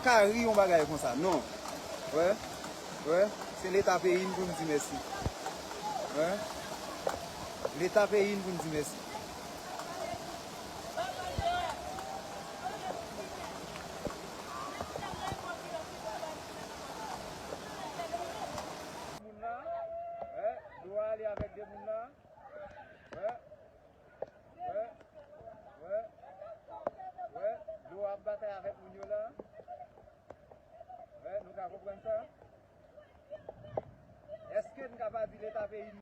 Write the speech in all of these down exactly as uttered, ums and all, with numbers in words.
Ka ri yon bagay konsa, non. Wè, wè, se Leta peyi n pou n di mèsi. Wè, Leta peyi n pou n di mèsi. Moun la, wè, dlo a ale avèk de moun la. Wè, wè, wè, wè, dlo a ap batay avèk moun yo la. Wè, nou ka konprann sa. Èske n ka pa di Leta peyi n?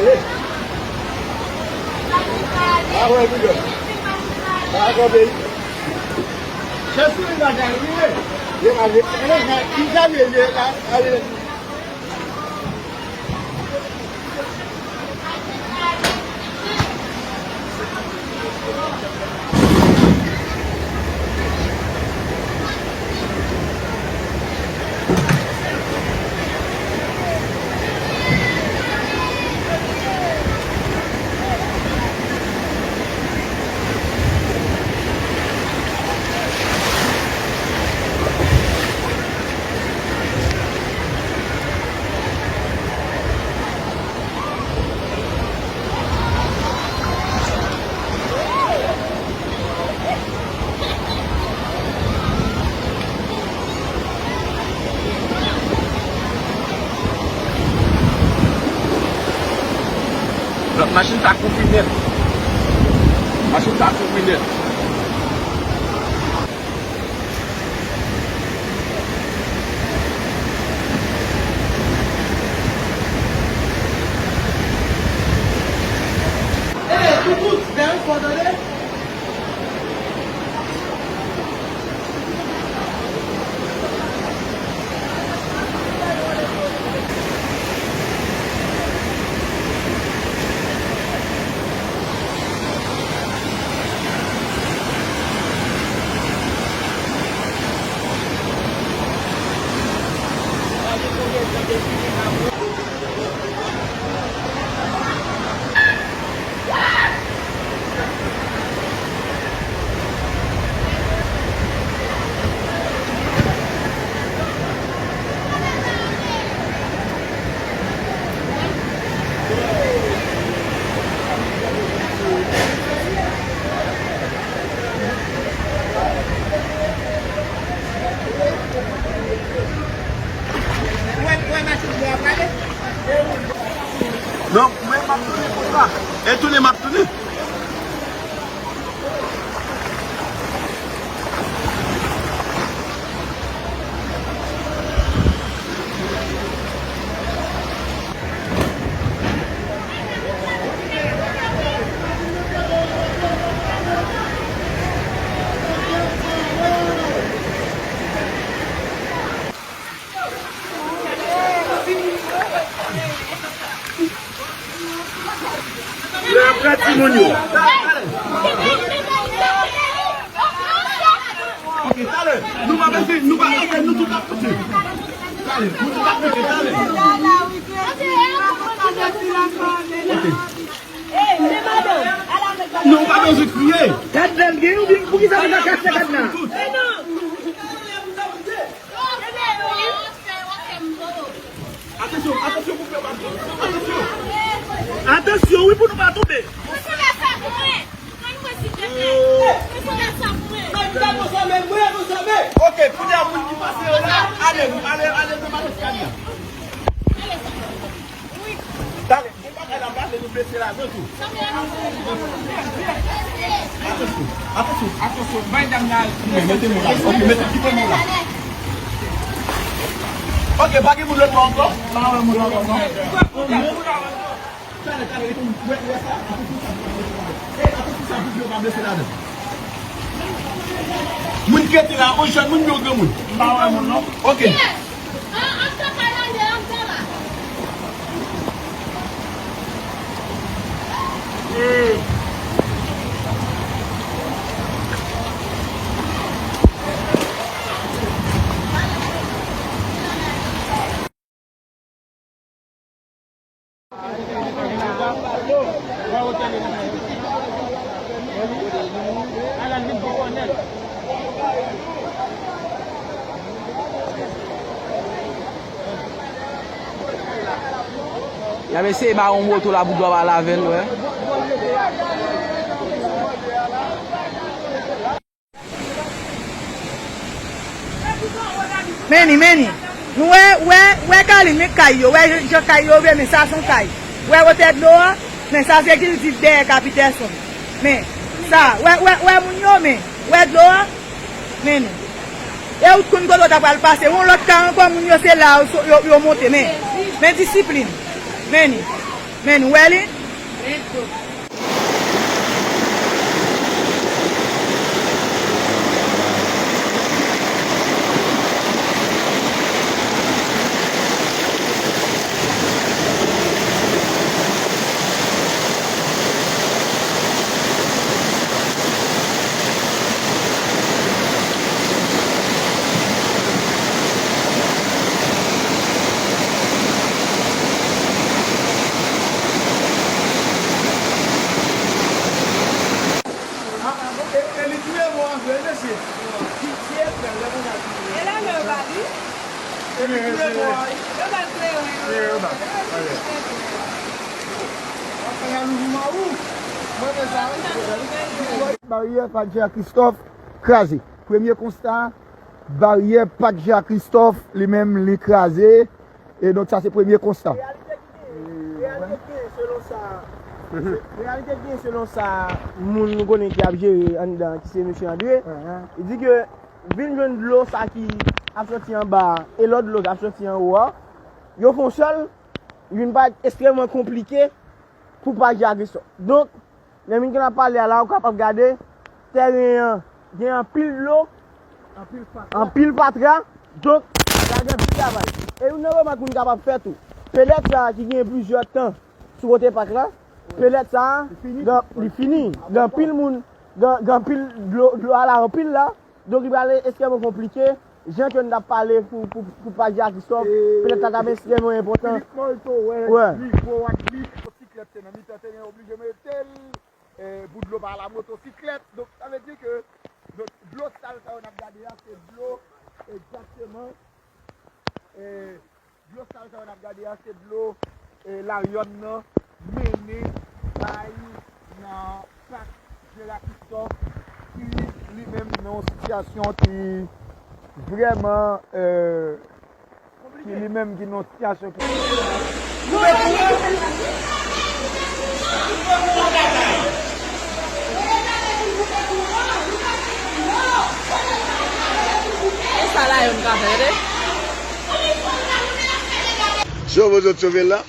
Ale. Pa wè videyo. Pa kanpe. Chèsi vin la kay li ye. Ye ale. Ale, ki sa ye la? Ale. Lòt machin sa kouvri nèt. Machin sa kouvri nèt. Non, mwen m ap tounen konsa. E tounen m ap tounen. Yo ap pran timoun yo. Ok, talè. Nou pa bezwen, nou pa bezwen, nou tout ap koute. Talè, nou tout ap koute, talè. Ok. Non, ou pa bezwen kriye. Kad la l gen, oubyen poukisa nou pa kase kad la? Atansyon, atansyon pou fè bak. Atansyon. Atansyon, wi, pou nou pa tonbe. Ok, kounye a moun ki pase yo la, ale, ale, ale nan mache Kania. Talè. Bon bagay la, pase nou blese ladan tou. Atansyon, atansyon, atansyon, bay dam nan al. Mete mwen la. Ok, mete, kite mwen la. Ok, pa gen moun lòt bò ankò? Pa wè moun ankò, non. Talè, talè, epi wè, wè sa, atansyon sa pou blese ladan. E, atansyon sa pou yo pa blese ladan. Moun ki rete la, yon jèn moun, yon granmoun? Pa wè moun, non. Ok. An, an, sa pa la, an, sa la. Y ap eseye ba yon moto la pou dwa pale avè l, wè. Men ni, men ni. Nou wè, wè, wè Kalin, men kay yo, wè jan kay yo vre, men sa se yon kay. Wè wotè dlo a, men sa se kilti dèyè Kapitèson. Men sa, wè, wè, wè moun yo, men, wè dlo a, men ni. E ou t konn kote w ta pral pase, yon lòt kay ankò, moun yo se la yo, yo, yo monte, men, men disiplin. Men ni, men ni, wè li. Baryè Padjè Christophe kraze. Premye konsta, baryè Padjè Christophe, li menm, li kraze. E donk, sa se premye konsta. Reyalite ki genyen, reyalite ki genyen selon sa, reyalite ki genyen selon sa moun nou konnen ki ap jere anndan, ki se mesye Andre, li di ke vin jwenn dlo sa ki ap soti anba a, e lòt dlo k ap soti anwo a, yo fè yon sèl, vin parèt ekstrèmman konplike pou Padjè Christophe. Donk, lè moun ki ap pale a la, ou kapab gade, tèren an gen anpil dlo, anpil fatra, donk, sa gen anpil travay. E youn nan remak moun kapab fè tou, pelèt sa a ki gen plizyè tan sou kote pak la, pelèt sa a, li fini, gen anpil moun, gen anpil dlo, dlo a la anpil la, donk li pral ekstrèmman konplike, jan ke n t ap pale pou, pou, pou Padjè Christophe, pelèt la t ap ekstrèmman enpòtan. Filip Molto, wè, li gwo ak li, motosiklèt te nan mitan teren, oblije mete l, e, pou dlo pa la motosiklèt. Donk, sa vle di ke, donk, dlo sal sa yo n ap gade a, se dlo, egzakteman, e, dlo sal sa yo n ap gade a, se dlo, e, Laryòn nan mennen bay nan pak Jera Christophe, ki li menm nan yon sitiyasyon ki vrèman, e, ki li menm ki nan yon sitiyasyon ki. E sa la yo n ka fè, tande? Sove zòt sove la.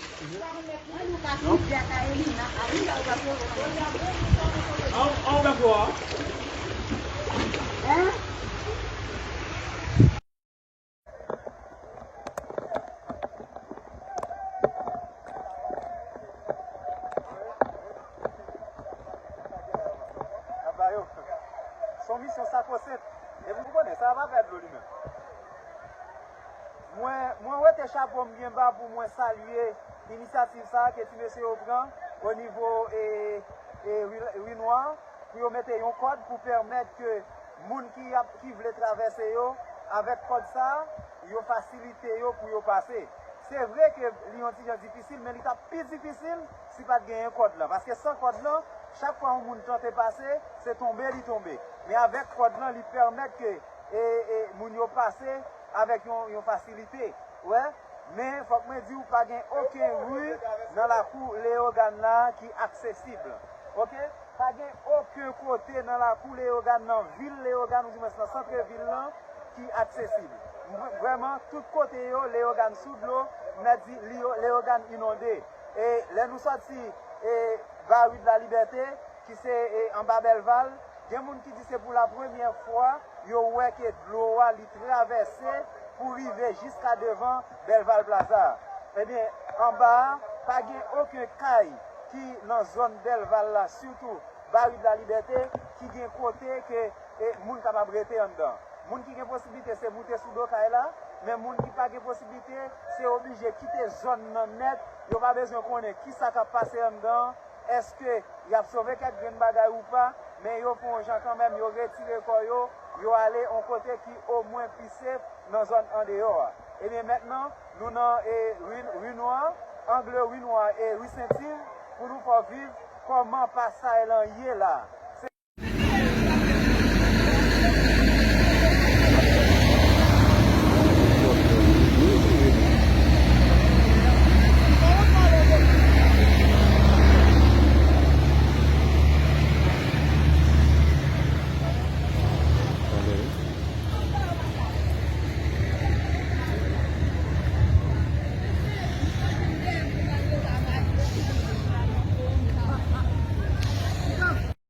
Anba yo. Se yon misyon sakwosen. Epi w konnen, sa a pa pèdi dlo li menm. Mwen, mwen wete chapo m byen ba pou mwen salye inisyativ sa a ke ti mesye yo pran o nivo, e, e, Ri, Ri Nwa, pou yo mete yon kòd pou pèmèt ke moun ki ap, ki vle travèse yo, avèk kòd sa a, yo fasilite yo pou yo pase. Se vre ke li yon ti jan difisil, men li t ap pi difisil si pa t genyen kòd lan. Paske san kòd lan, chak fwa yon moun tante pase, se tonbe li tonbe. Men avèk kòd lan, li pèmèt ke, e, e, moun yo pase avèk yon, yon fasilite. Wè, men fòk mwen di w, pa gen okenn ri nan lakou Leyogàn la ki aksesib. Oke? Pa gen okenn kote nan lakou Leyogàn, nan vil Leyogàn, oudimwens nan sant vil lan, ki aksesib. Vre-, vrèman, tout kote yo, Leyogàn sou dlo, m ap di, Leyo-, Leyogàn inonde. E lè nou sòti, e, ba Ri de la Libète, ki se, e, anba Bèlval, gen moun ki di se pou la premyè fwa yo wè ke dlo a li travèse pou rive jiska devan Bèlval Plaza. Ebyen, anba a, pa gen okenn kay ki nan zòn Dèlval la, sitou Barid Lalibète, ki gen kote ke e, moun kapab rete anndan. Moun ki gen posiblite se moute sou do kay la, men moun ki pa gen posiblite, se oblije kite zòn nan nèt. Yo pa bezwen konnen ki sa k ap pase anndan, èske y ap sove kèk grenn bagay ou pa, men yo fè yon jan kanmenm, yo retire kò yo, yo ale yon kote ki omwen pi sef nan zòn andeyò a. Ebyen, mentnan, nou nan e, ri, ri Nwa, angle ri Nwa e ri Sentiv, pou nou fè w viv kòman pasay lan ye la.